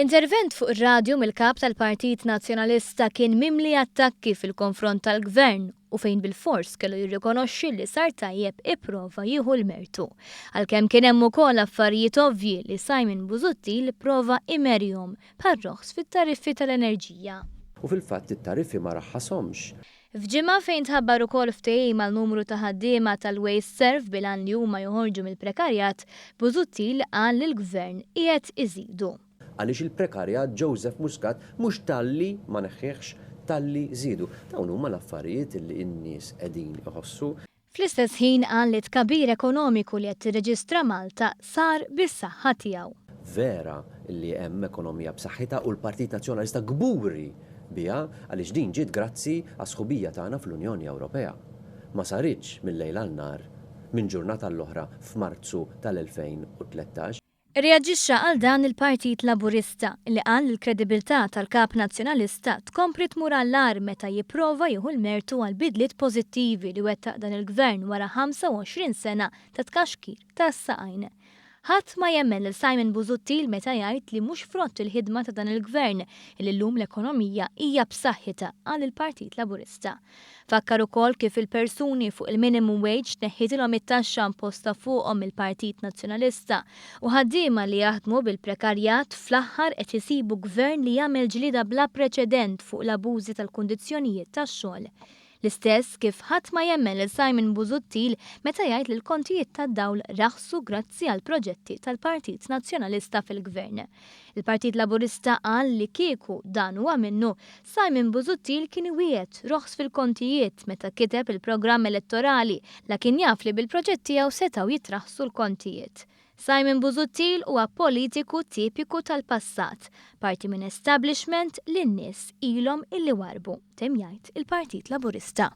Intervent fuq ir-radju mill-Kap tal-Partit Nazzjonalista kien mimli attakki fil-konfront tal-Gvern u fejn bilfors kellu jirrikonoxxi li sar tajjeb ipprova jieħu l-mertu. Għalkemm kien hemm ukoll affarijiet ovvji li Simon Busuttil prova imerihom bħar-roħs fit-tariffi tal-enerġija. U fil-fatt it-tariffi ma raħħashomx. F'ġimgħa fejn tħabbar ukoll ftehim għal numru ta' ħaddiema tal-WasteServ bil-għan li huma joħorġu mill-prekarjat, Busuttil qal li l-Gvern qiegħed iżidu. Għaliex il-prekarjat Joseph Muscat mhux talli ma neħħiehx, talli żiedu. Dawn huma l-affarijiet li n-nies qegħdin iħossu. Fl-istess ħin qal li t-tkabbir ekonomiku li qed tirreġistra Malta sar bis-saħħa tiegħu. Vera li hemm ekonomija b'saħħitha u l-Partit Nazzjonalista kburi biha għaliex din ġiet grazzi għas-sħubija tagħna fl-Unjoni Ewropea. Ma saritx mil-lejl għal nhar, minn ġurnata għall-oħra f'Marzu tal-2013. Irreaġixxa għal dan il-Partit Laburista, li qal li l-kredibilità tal-Kap Nazzjonalista tkompli tmur għall-agħar meta jipprova jieħu l-mertu għall-bidliet pożittivi li wettaq dan il-Gvern wara 25 sena ta' tkaxkir tas-saqajn. Ħadd ma jemmen lil Simon Busuttil meta jgħid li mhux frott il-ħidma ta' dan il-Gvern li llum l-ekonomija hija b'saħħitha, qal il-Partit Laburista. Fakkar ukoll kif il-persuni fuq il-minimum wage tneħħitilhom it-taxxa imposta fuqhom mill-Partit Nazzjonalista u ħaddiema li jaħdmu bil-prekarjat fl-aħħar qed isibu Gvern li jagħmel ġlieda bla preċedent fuq l-abużi tal-kundizzjonijiet tax-xogħol. L-istess kif ħadd ma jemmen lil Simon Busuttil meta jgħid li l-kontijiet tad-dawl raħsu grazzi għall-proġetti tal-Partit Nazzjonalista fil-Gvern. Il-Partit Laburista qal li kieku dan huwa minnu, Simon Busuttil kien iwiegħed roħs fil-kontijiet meta kiteb il-programm elettorali la kien jaf li bil-proġett tiegħu setgħu jitraħħsu l-kontijiet. Simon Busuttil huwa politiku tipiku tal-passat, parti minn establishment li n-nies ilhom illi warrbu, temm jgħid il-Partit Laburista.